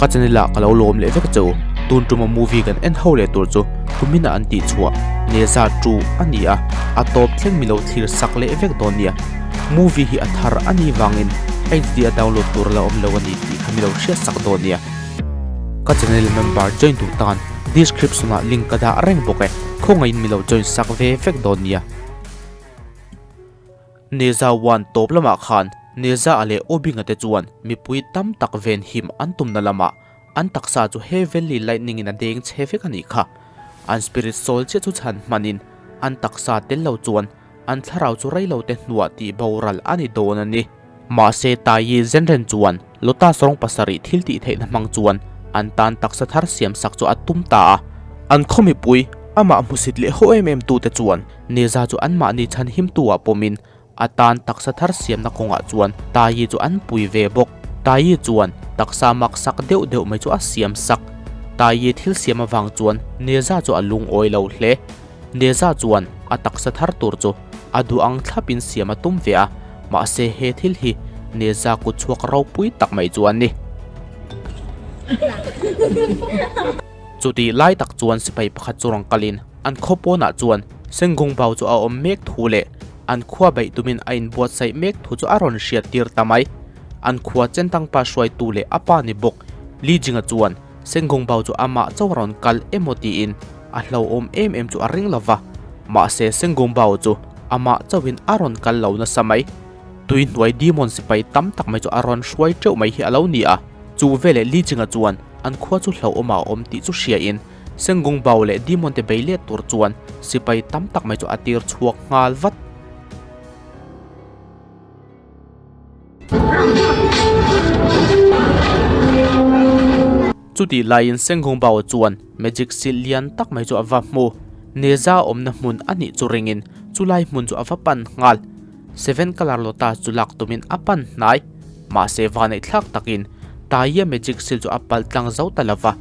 Ka channel ah ka lo lawm leh vek cheu. Tun tuma movie kan en ho leh tur chu kumina an tih chhuah Neza 2 a ni a, a tawp thleng mi lo thlir sak leh vek dawn nia. Movie hi a thar a nih vangin HD a download tur la awm lo a ni tih kha mi lo hriat sak dawn nia. Ka channel member join duh tan description ah link ka dah reng bawk e, khawngaihin mi lo join sak ve vek dawn nia. Neza 1 tawp lamah khan Neza-a leh Obinga te chuan mipui tam tak ven him an tumna lamah an taksa chu Heavenly Lightning in a deng chhe vek a nih kha. An spirit soul chiah chu chhan hmanin an taksa tel lo chuan an thlarau chu reilo te hnuah tih boral a ni dawn a ni. Mahse Tayi Zenren chuan Lotus rawng pasarih thil tih theihna hmang chuan an tan taksa thar siam sak chu a tum ta a. An khaw mipui, amah hmusit leh haw em em tute chuan Neza chu anmahni chhan himtu ah pawmin a tan taksa thar siamna kawngah chuan Tayi chu an pui ve bawk. Tayi chuan taksa mak sak deuh deuh mai chu a siam sak. Tayi thil siam avang chuan Neza chu a lungawi lo hle. Neza chuan a taksa thar tur chu a duh ang thlapin siam a tum ve a, mahse he thil hi Neza kut chhuak ropui tak mai chu a ni. Chutih lai tak chuan sipai pakhat chu rawn kalin an khaw pawnah chuan Senggong Bau chu a awm mek thu leh an khua beih tumin a inbuatsaih mek thu chu a rawn hriat tir ta mai. An khua Chentang pa hruaitu leh a pa ni bawk Li Jinga chuan Senggong Bau chu amah chauh a rawn kal emaw tiin a hlauhawm em em chu a ring lo va, mahse Senggong Bao chu amah chauhin a rawn kal lo nasa mai. Tui hnuai demon sipai tam tak mai chu a rawn hruai teuh mai hi a lo ni a, chu veleh Li Jinga chuan an khua chu hlauhawm a awm tih chu hriain Senggong Bao leh demon te bei let tur chuan sipai tam tak mai chu a tir chhuak nghal vat. Chutih laiin Senghung Bao chuan magic seal lian tak mai chu a va hmu. Neza awmna hmun a nih chu ringin chulai hmun chu a va pan nghal. Seven Color Lotus chu lak tumin a pan hnai. Mahse vaneih thlak takin Taia magic seal chu a palh tlang zo ta lova,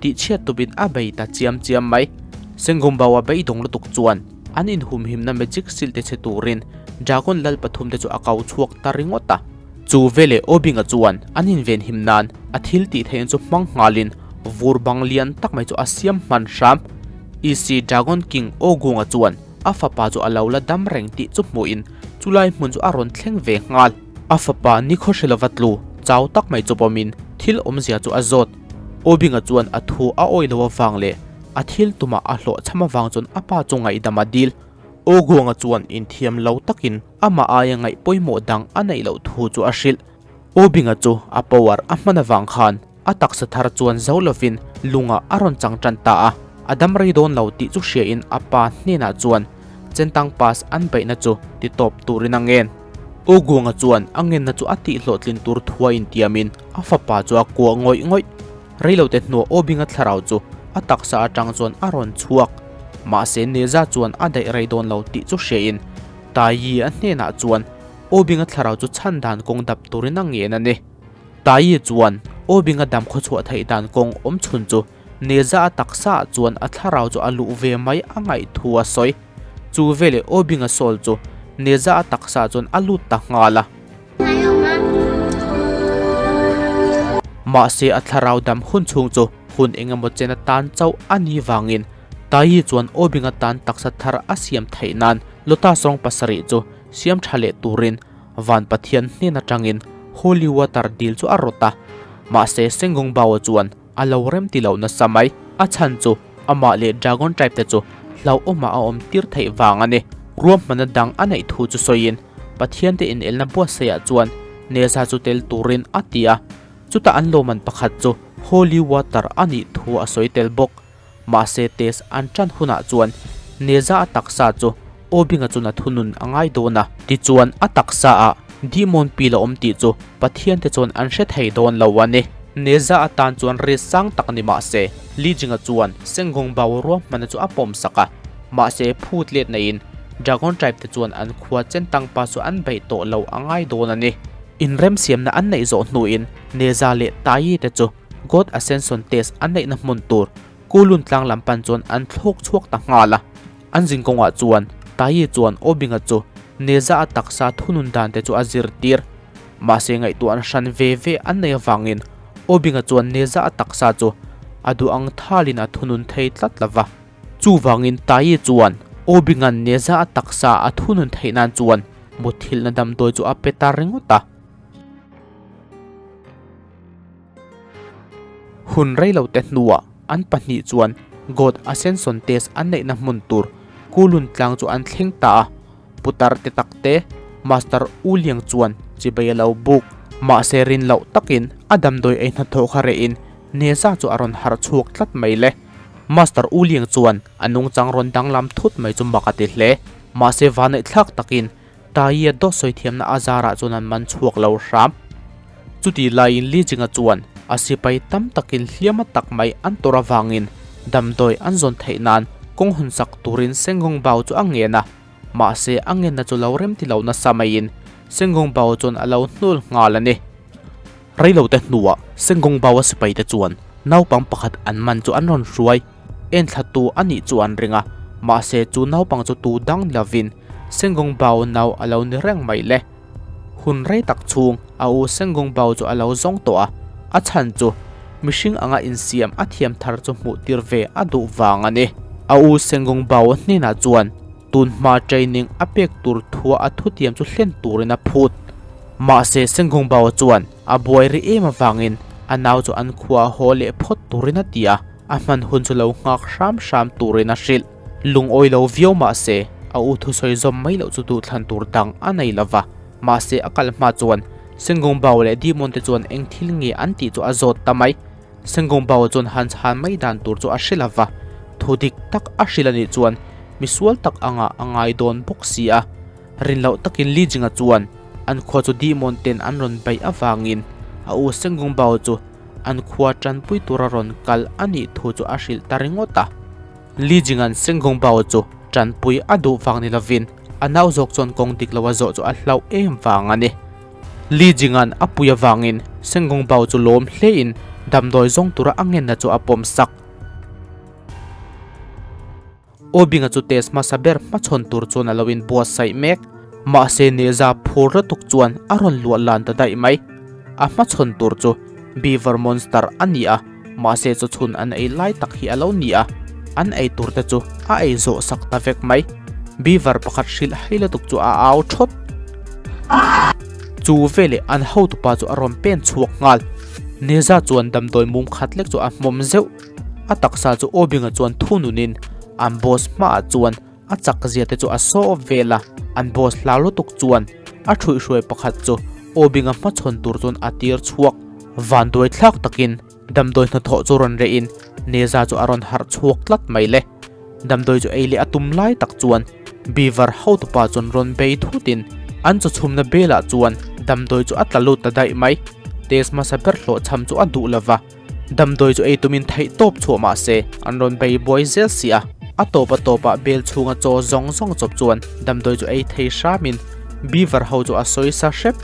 tihchhiat tumin a bei ta chiam chiam mai. Senghung Bao a beidawng lutuk chuan an inhumhimna magic seal te chhe turin Dragon lal pathum te chu a kau chhuak ta ringawt a. Chu veleh Obinga chuan an invenhim nan a thil tih theihna chu hmang nghalin vur bang lian tak mai chu a siam hman hram. EC Dragon King Ogunga chuan a fapa chu a lo la dam reng tih chu hmuhin chulai hmun chu a rawn thleng ve nghal. A fapa nikhaw hre lova tlu chau tak mai chu pawmin thil awmzia chu a zawt. Obinga chuan a thu a awih lo avang leh a thil tumah a hlawhchham avang chuan a pa chu ngaihdam a dil. Ogunga chuan inthiam lo takin Amah aia ngaih pawimawh dang a neih loh thu chu a hrilh. U Binga chu a power a hman avang khan a taksa thar chuan zo lovin lungah a rawn chang tan ta a, a dam rei dawn lo tih chu hriain a pa hnenah chuan Chentang Pass an beihna chu ti tawp turin a ngen. U Guanga chuan a ngenna chu a tihhlawhtlin tur thua intiamin a fapa chu a kuah ngawih ngawih. Reilote hnuah U Binga thlarau chu a taksa atang chuan a rawn chhuak. Mahse Neza chuan a daih rei dawn lo tih chu hriain Tayi a hnenah chuan Obinga thlarau chu chhan dan kawng dap turin a ngen a ni. Tayi chuan Obinga dam khawchhuah theih dan kawng awm chhun chu Neza a taksa ah chuan a thlarau chu a luh ve mai a ngaih thu a sawi. Chu veleh Obinga soul chu Neza a taksa ah chuan a lut ta nghal a. Mahse a thlarau dam hun chhung chu hun engemaw chen atan chauh a ni vangin Tayi chuan Obinga tan taksa thar a siam theih nan Lotus rawng pasarih chu siam tha leh turin Van Pathian hnen atangin Holy Water dil chu a rawt a. Mahse Senggong Bao chuan a lo rem ti lo nasa mai. A chhan chu amah leh Dragon Tribe te chu hlauhawmah a awm tir theih vang a ni. Ruahmanna dang a neih thu chu sawiin Pathian te inelna buatsaihah chuan Neza chu tel turin a ti a. Chutah an lawmman pakhat chu Holy Water a nih thu a sawi tel bawk. Mahse test an tan hunah chuan Neza a taksa chu Obinga chuan a thunun a ngai dawn a. Tichuan a taksa ah demon pil a awm tih chu Pathian te chuan an hre thei dawn lo a ni. Neza atan chuan risk sang tak ni mahse Li Jinga chuan Senggong Bao ruahmanna chu a pawm sak a. Mahse phut let neiin Dragon Tribe te chuan an khua Chentang pa chu an beih tawh lo a ngai dawn a ni. Inremsiamna an neih zawh hnuin Neza leh Tayi te chu God Ascension Test an neihna hmun tur Kulun tlang lam pan chuan an thlawk chhuak ta nghal a. An zin kawngah chuan Tayi chuan Obinga chu Neza a taksa thunun dan te chu a zirtir. Mahse ngaihtuah an hran ve ve an nei avangin Obinga chuan Neza a taksa chu a duh ang thalin a thunun thei tlat lo va. Chuvangin Tayi chuan Obinga'n Neza a taksa a thunun theih nan chuan muthilhna damdawi chu a pe ta ringawt a. Hun reilote hnuah an pahnih chuan God Ascension Test an neihna hmun tur Kulun tlang chu an thleng ta a, putar te tak te Master U Liang chuan chibai a lo buk. Mahse rin loh takin a damdawi ei hnathawh kha rehin Neza chu a rawn harh chhuak tlat mai le. Master U Liang chuan a nungchang rawn danglam thut mai chu mak a ti hle. Mahse vaneihthlak takin Taia dawt sawi thiamna a zarah chuan an man chhuak lo hram. Chuti laiin Li Jinga chuan a sipai tam takin hliama tak mai an tawrh avangin damdawi an zawn theih nan kawng hawn sak turin Sengong Bao chu a ngen a, mahse a ngenna chu lo rem ti lo nasa maiin Sengong Bao chuan a lo hnul nghal a ni. Reilote hnuah Sengong Bao a sipaite chuan naupang pakhat an man chu an rawn hruai. Enthlatu a nih chu an ring a, mahse chu naupang chu tu dang ni lovin Sengong Bao nau a lo ni reng mai le. Hun rei tak chhung a u Sengong Bao chu a lo zawng tawh a, a chhan chu mihring anga insiam a thiam thar chu hmuh tir ve a duh vang a ni. A u Sengong Bao hnenah chuan tun hma training a pek tur thua a thutiam chu hlen turin a phut. Mahse Sengong Bao chuan a buai ri em avangin a nau chu an khua haw leh phawt turin a ti a. A hman hun chu lo nghak hram hram turin a hrilh. Lungawi lo viau mah se, a u thusawi zawm mai loh chu duhthlan tur dang a nei lo va. Mahse a kal hma chuan Sengong Bao leh Demon te chuan eng thil nge an tih chu a zawt ta mai. Sengong Bao chuan han chhan mai dan tur chu a hre lo va, thu dik tak a hrilh a nih chuan misual tak anga a ngai dawn bawk si a. Rin loh takin Li Jinga chuan an khua chu Demon ten an rawn beih avangin a u Sengong Bao chu An khua tanpui tura rawn kal a nih thu chu a hrilh ta ringawt a. Li Jinga'n Sengong Bao chu tanpui a duh vang ni lovin a nau zawk chuan kawng dik lo a zawh chu a hlauh em vang a ni. Li Jinga'n a pui avangin Sengong Bao chu lawm hlein damdawi zawng tura a ngenna chu a pawm sak. Obinga chu test hmasa ber hmachhawn tur chuan a lo inbuatsaih mek. Mahse Neza phur lutuk chuan a rawn luah lan ta daih mai. A hmachhawn tur chu Beaver Monster a ni a, mahse chaw chhun an ei lai tak hi a lo ni a, an ei tur te chu a ei zawh sak ta vek mai. Beaver pakhat hrilh hai lutuk chu a au thawt. Chu veleh an hotupa chu a rawn pen chhuak nghal. Neza chuan damdawi mum khat lek chu a hmawm zeuh. A taksa chu Obinga chuan thu nunin an boss hmaah chuan a chak zia te chu a saw vel a, an boss hlau lutuk chuan a ṭhuihhruai pakhat chu Obinga hmachhawn tur chuan a tir chhuak. Vanduai thlak takin damdawi hnathawh chu rawn rehin Neza chu a rawn harh chhuak tlat mai le. Damdawi chu ei leh a tum lai tak chuan Beaver hotupa chuan rawn bei thutin an chawchhumna belah chuan damdawi chu a tla lut ta daih mai. Test hmasa ber hlawhchham chu a duh lova. Damdawi chu ei tumin theih tawp chhuah mah se an rawn bei buai zel si a, a tawp a tawpah bel chhunga chaw zawng zawng chawp chuan damdawi chu ei thei hramin Beaver ho chu a sawi sa hrep.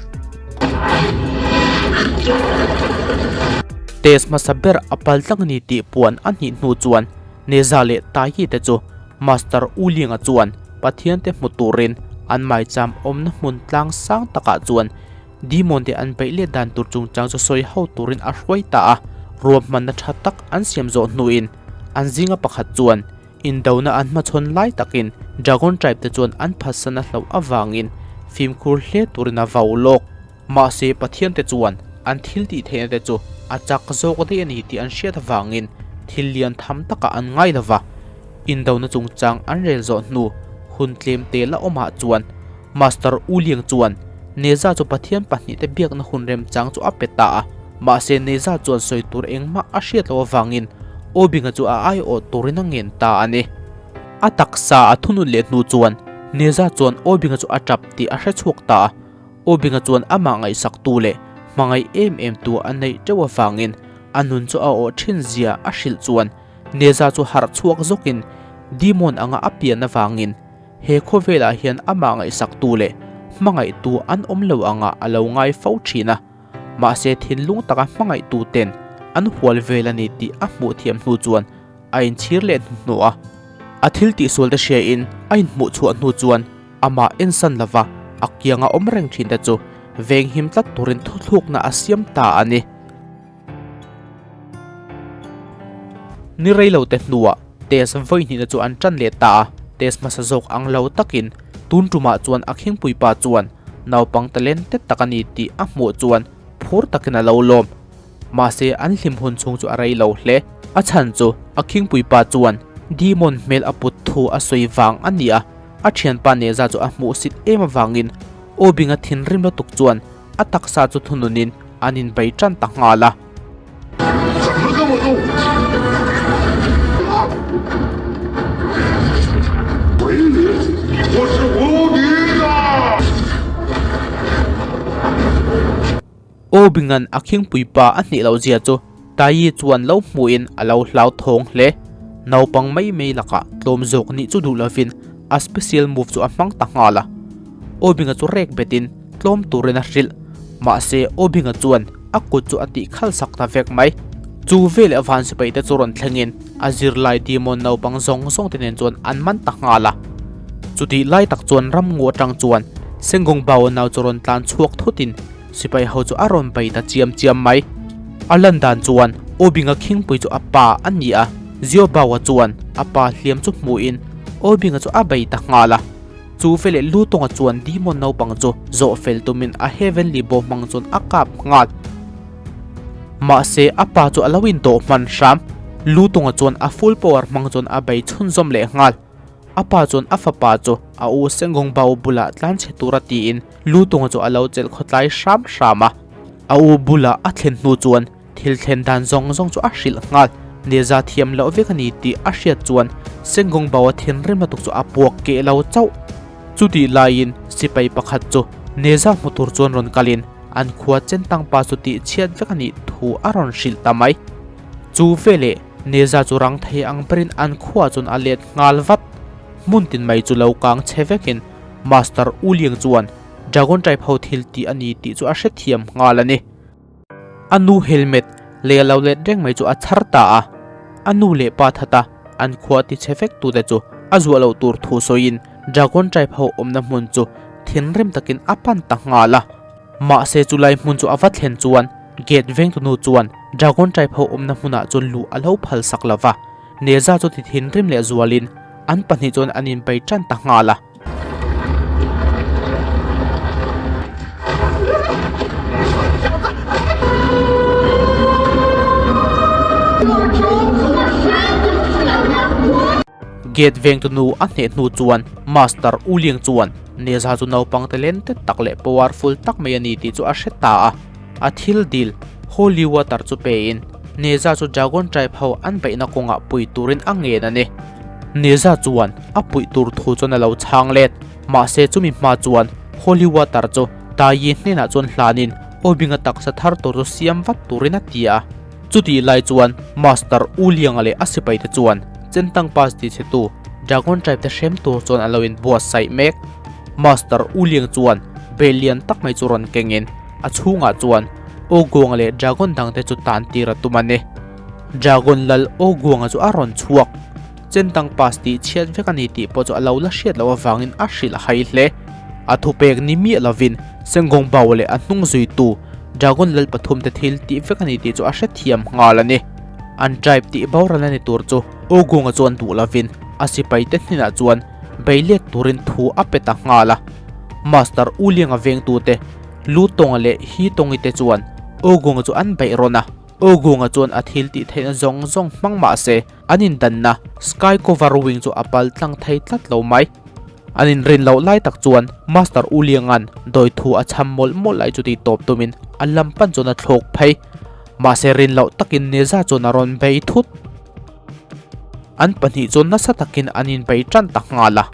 Test hmasa ber a pal tlang a ni tih puan a hnih hnu chuan Neza leh Tayi te chu Master U Lianga chuan Pathian te hmu turin an maicham awmna hmun tlang sang takah chuan Demon te an beih let dan tur chungchang chu sawi ho turin a hruai ta a, ruahmanna tha tak an siam zawh hnuin an zinga pakhat chuan indona an hmachhawn lai takin Dragon Tribe te chuan an phatsan a hlauh avangin fimkhur hle turin a vau lawk. Mahse Pathian te chuan an thil tih theihna te chu a chak zawk daih a ni tih an hriat avangin thil lian tham takah an ngai lo va, indona chungchang an rel zawh hnu hun tlem te la awmah chuan Master U Liang chuan Neza chu Pathian pahnihte biakna hun remchang chu a pe ta a, mahse Neza chuan sawi tur engmah a hriat loh avangin Obinga chu a aiawh turin a ngen ta a ni. A taksa a thunun leh hnu chuan Neza chuan Obinga chu a tap tih a hre chhuak ta a, Obinga chuan amah ngaihsaktu leh hmangaih em em tu a neih teuh avangin a nun chu a awh thin zia a hrilh chuan Neza chu harh chhuak zawkin Demon anga a pian avangin He khawvelah hian amah ngaihsaktu leh hmangaihtu an awm lo angah a lo ngai fo thin a, mahse thinlung taka hmangaihtu ten an hual vel a ni tih a hmuh thiam hnu chuan a inchhir leh hnuhnawh a. A thil tihsual te hriain a inhmuh chhuah hnu chuan amah ensan lova a kianga awm reng thin te chu venghim tlat turin thuthlukna a siam ta a ni. Ni rei lo te hnuah test vawi hnihna chu an tan leh ta a, test hmasa zawk ang lo takin tun tumah chuan a khingpui pa chuan naupang talented tak a ni tih a hmuh chuan phur takin a lo lawm. Mahse an hlim hun chhung chu a rei lo hle. A chhan chu a khingpui pa chuan Demon hmel a put thu a sawi vang a ni a, a thianpa Neza chu a hmuhsit em avangin Obinga thinrim lutuk chuan a taksa chu thununin an inbei tan ta nghal a. Obingan a khingpui pa a hneh loh zia chu Tayi chuan lo hmuhin a lo hlauthawng hle. Naupang mai mai lakah tlawm zawk nih chu duh lovin a special move chu a hmang ta nghal a. Obinga chu rek betin tlawm turin a hrilh. Mahse Obinga chuan a kut chu a tih khal sak ta vek mai. Chu veleh van sipai te chu rawn thlengin a zirlai demon naupang zawng zawng te nen chuan an man ta nghal a. Chutih lai tak chuan ramngu atang chuan Sengawng Bao nau chu rawn tlan chhuak thutin sipai ho chu a rawn bei ta chiam chiam mai. A lan dan chuan Obinga khingpui chu a pa a ni a, Zio Bao-a chuan a pa hliam chu hmuhin Obinga chu a bei ta nghal a. Chu veleh lu tawnga chuan demon naupang chu zawh fel tumin a heavenly bow hmang chuan a kap nghal. Mahse a pa chu a lo indawh hman hram. Lu tawnga chuan a full power hmang chuan a bei chhunzawm leh nghal. A pa chuan a fapa chu a u Sengawng Bao bulah tlan chhe tura tiin lu tawnga chu a lo chelh khawtlai hram hram a. A u bulah a thlen hnu chuan Thil thlen dan zawng zawng chu a hrilh nghal. Neza thiam loh vek a ni tih a hriat chuan Sengawng Bawa thinrim lutuk chu a puak keh lo chauh. Chutih laiin sipai pakhat chu Neza hmu tur chuan rawn kalin an khua Chentang pa chu tih chhiat vek a nih thu a rawn hrilh ta mai. Chu veleh Neza chu rang thei ang berin an khua chuan a let nghal vat. Hmun tin mai chu lo kang che vekin Master U Liang chuan Dragon Tribe ho thil tih a ni tih chu a hrethiam nghal a ni. A nu helmet lei a lo let reng mai chu a chhar ta a, a nu leh pa thata an khua ti chhe vek tute chu a zuah loh tur thu sawiin Dragon Tribe ho awmna hmun chu thinrim takin a pan ta nghal a. Mahse chulai hmun chu a va thlen chuan gate vengtunu chuan Dragon Tribe ho awmna hmunah chuan luh a lo phal sak lo va, Neza chu ti thinrim leh zualin an pahnih chuan an inbei tan ta nghal a. Gate vengtu nu a hneh hnu chuan Master U Liang chuan Neza chu naupang te len te tak leh powerful tak mai a ni tih chu a hre ta a. A thil dil Holy Water chu pein Neza chu Dragon Tribe ho an beihna kawngah pui turin a ngen a ni. Neza chuan a puih tur thu chuan a lo chhang let. Mahse chumi hma chuan Holy Water chu Tayi hnenah chuan hlanin Obinga taksa thar tur chu siam vat turin a ti a. Chutih lai chuan Master U Lianga leh a sipaite chuan Chentang Pass ti chhetu Dragon Tribe te hrem tur chuan a lo inbuatsaih mek. Master U Liang chuan bel lian tak mai chu rawn kengin a chhungah chuan Oguanga leh Dragon dangte chu tan tir a tum a ni. Dragon lal Oguanga chu a rawn chhuak. Chentang Pass tih chhiat vek a ni tih pawh chu a lo la hriat loh avangin a hrilh a hai hle. A thupek ni miah lovin Sengawng Bao leh a hnung zuitu Dragon lal pathumte thil tih vek a ni tih chu a hrethiam nghal a ni. An tribe tih boral a ni tur chu Oguanga chuan duh lovin a sipaite hnenah chuan bei let turin thu a pe ta nghal a. Master U Lianga vengtute Lu Tawnga leh Hi Tawngi te chuan Oguanga chu an beih rawn a. Ogunga chuan a thil tih theihna zawng zawng hmang mah se an indanna Sky Cover Wing chu a pal tlang thei tlat lo mai. An inrin loh lai tak chuan Master U Lianga'n dawi thu a chham mawlh mawlh lai chu tih tawp tumin a lam pan chuan a thlawk phei. Mahse rin loh takin Neza chuan a rawn bei thut. An pahnih chuan nasa takin an inbei tan ta nghal a.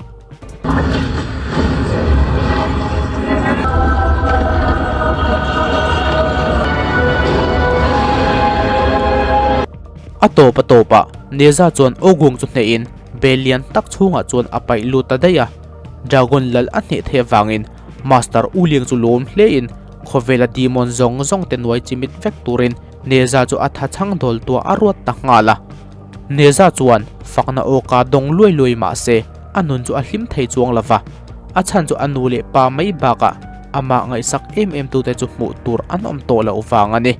A tawp a tawpah Neza chuan Ogung chu hnehin bel lian tak chhungah chuan a paih lut ta daih a. Dragon lal a hneh theih avangin Master Uliang chu lawm hlein khawvela demon zawng zawng te nuai chimit vek turin Neza chu a tha chhang dawl tuah a ruat ta nghal a. Neza chuan fakna awka dawng luai luai mah se a nun chu a hlim thei chuang lo va, a chhan chu a nu leh pa mai bakah amah ngaihsak em em tute chu hmuh tur an awm tawh loh vang a ni.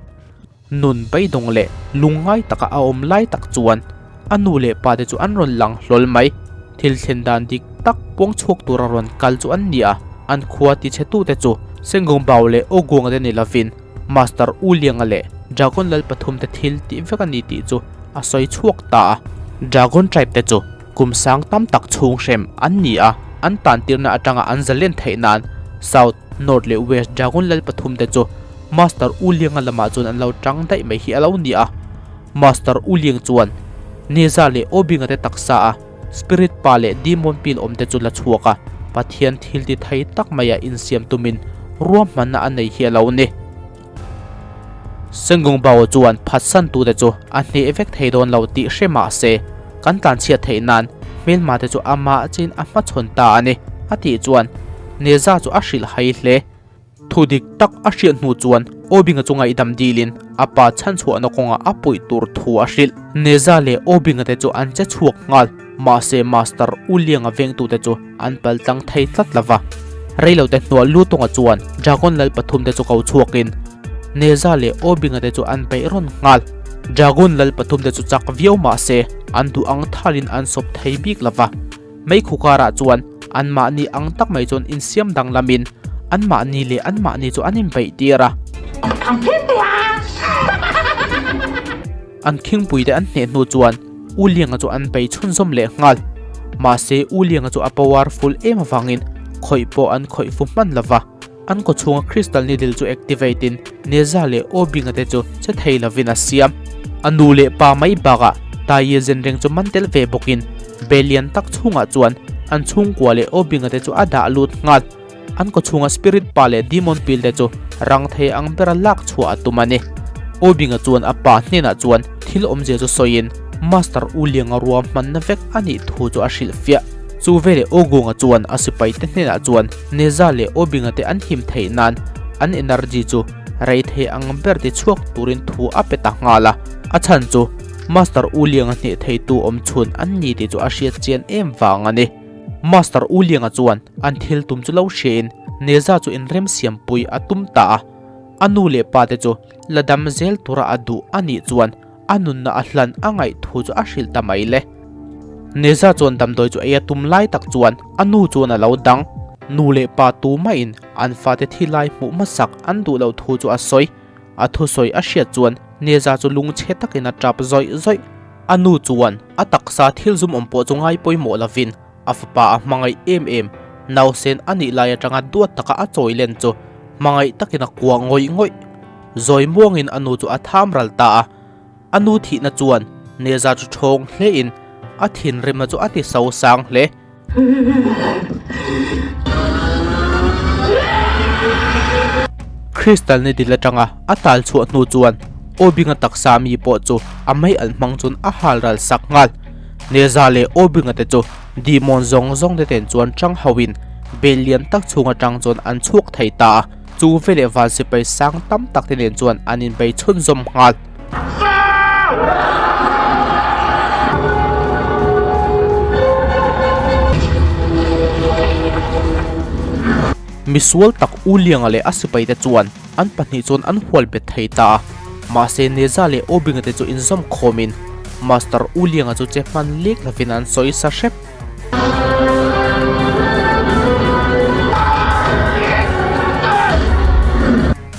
Nun beidawng leh lungngai taka a awm lai tak chuan. a nu leh pa te chu an rawn lang hlawl mai. Thil thlen dan dik tak puang chhuak tura rawn kal chu an ni a, an khua tichhe tute chu Sengongbao leh Oguanga te ni lovin Master U Lianga leh Dragon Lal pathum te thil tih vek a ni tih chu a sawi chhuak ta a. Dragon Tribe te chu kum sang tam tak chhung hrem an ni a, an tantirna atanga an zalen theih nan South, North leh West Dragon Lal pathum te chu Master U Lianga lamah chuan an lo tang daih mai hi a lo ni a. Master U Liang chuan Neza leh Obinga te taksa a Spirit pa leh Demon pil awm te chu la chhuak a, Pathian thil ti thei tak maia insiam tumin ruahmanna a nei hi a lo ni. Sengongbao chuan phatsan tute chu a hneh vek thei dawn lo tih hre mah se, kan tlanchhiat theih nan hmelma te chu amah chin a hmachhawn ta a ni, a tih chuan Neza chu a hrilh hai hle. Thu dik tak a hriat hnu chuan Obinga chu ngaihdam dilin a pa chhanchhuahna kawngah a puih tur thu a hrilh. Neza leh Obinga te chu an che chhuak nghal, mahse Master U Lianga vengtute chu an pal tlang thei tlat lo va. Reilote hnuah Lutonga chuan Dragon Lal pathumte chu ko chhuakin Neza leh Obinga te chu an beih rawn nghal. Dragon Lal pathumte chu chak viau mahse an duh ang thalin an sawp thei bik lo va. Meikhu karah chuan anmahni ang tak mai chuan insiam danglamin anmahni leh anmahni chu an inbeih tir a. An khingpuite an hneh hnu chuan U Lianga chu an bei chhunzawm leh nghal. Mahse U Lianga chu a powerful em avangin khawih pawh an khawih fu hman lo va. An kawchhunga crystal needle chu activate in Neza leh Obinga te chu che thei lovin a siam. A nu leh pa mai bakah Tae Zenreng chu man tel ve bawkin be lian tak chhungah chuan an chhungkua leh Obinga te chu a dah lut nghal. An kawchhunga spirit pa leh demon pil te chu rang thei ang bera lak chhuah a tum a ni. Obinga chuan a pa hnenah chuan thil awmzia chu sawiin Master U Lianga ruahmanna vek a nih thu chu a hrilhfiah. Chu veleh Ogunga chuan a sipaite hnenah chuan Neza leh Obinga te an him theih nan an energy chu rei thei ang ber ti chhuak turin thu a pe ta nghal a. A chhan chu Master U Lianga hneh theitu awm chhun an ni tih chu a hriat chian em vang a ni. Master U Lianga chuan an thil tum chu lo hriain Neza chu inremsiampui a tum ta a. A nu leh pa te chu la dam zel tura a duh a nih chuan a nunna a hlan a ngaih thu chu a hrilh ta mai le. Neza chuan damdawi chu ei a tum lai tak chuan a nu chuan a lo dang. Nu leh pa tu mahin an fate thi lai hmuh hmasak an duh loh thu chu a sawi. A thusawi a hriat chuan Neza chu lungchhe takin a tap zawih zawih. A nu chuan a taksa thil zum awm pawh chu ngai pawimawh lovin a fapa a hmangaih em em. Nausen a nih lai atanga duat taka a chawi len chu hmangaih takin a kuah ngawih ngawih. Zawi muangin a nu chu a tham ral ta a, a nu thihna chuan Neza chu ṭhawng hlein a thinrimna chu a ti so sang hle. Crystal ni dil atanga a tal chhuah hnu chuan Obinga taksa mi pawh chu a mei alh hmang chuan a hal ral sak nghal. Neza leh Obinga te chu Demon zawng zawng te ten chuan chang hauhin bel lian tak chhung atang chuan an chhuak thei ta a. Chu veleh van sipai sang tam tak te nen chuan an inbei chhunzawm nghal. Misual tak U Lianga leh a sipai te chuan an pahnih chuan an hual bet thei ta a. Mahse Neza leh Obinga te chu inzawm khawmin Master U Lianga chu che hman lek lovin an sawi sa hrep.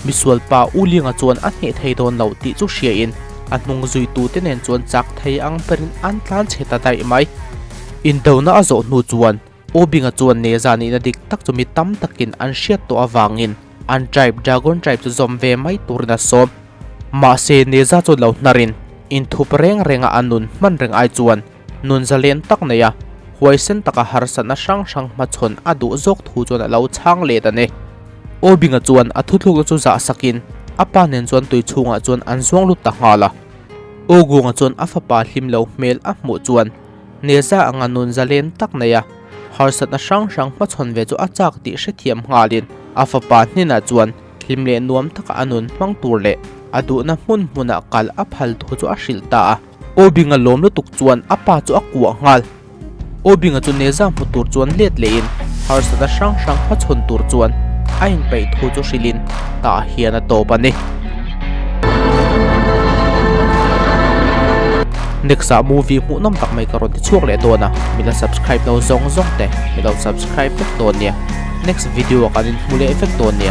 Misual pa U Lianga chuan a hneh thei dawn lo tih chu hriain a hnung zuitute nen chuan chak thei ang berin an tlan chhe ta daih mai. Indona a zawh hnu chuan U Binga chuan Neza nihna dik tak chu mi tam takin an hriat tawh avangin an tribe Dragon Tribe chu zawm ve mai turin a sawm. Mahse Neza chuan lo hnarin inthup reng renga a nun hman reng ai chuan Nun zalen tak nei a, huaisen taka harsatna hrang hrang hmachhawn a duh zawk thu chuan a lo chhang let a ni. Obinga chuan a thuthlukna chu zah sakin a pa nen chuan tui chhungah chuan an zuang lut ta nghal a. Ogunga chuan a fapa hlim lo hmel a hmuh chuan Neza anga nun zalen tak nei a, harsatna hrang hrang hmachhawn ve chu a chak tih hrethiam nghalin a fapa hnenah chuan hlim leh nuam taka a nun hmang tur leh a duhna hmun hmunah kal a phal thu chu a hrilh ta a. Obinga lawm lutuk chuan a pa chu a kuah nghal. Obinga chu Neza hmu tur chuan let lehin harsatna hrang hrang hmachhawn tur chuan a inpeih thu chu hrilhin tah hian a tawp a ni. Next ah movie hmuhnawm tak mai ka rawn ti chhuak leh dawn a, mi la subscribe lo zawng zawng te mi lo subscribe vek dawn nia. Next video ah kan inhmu leh vek dawn nia.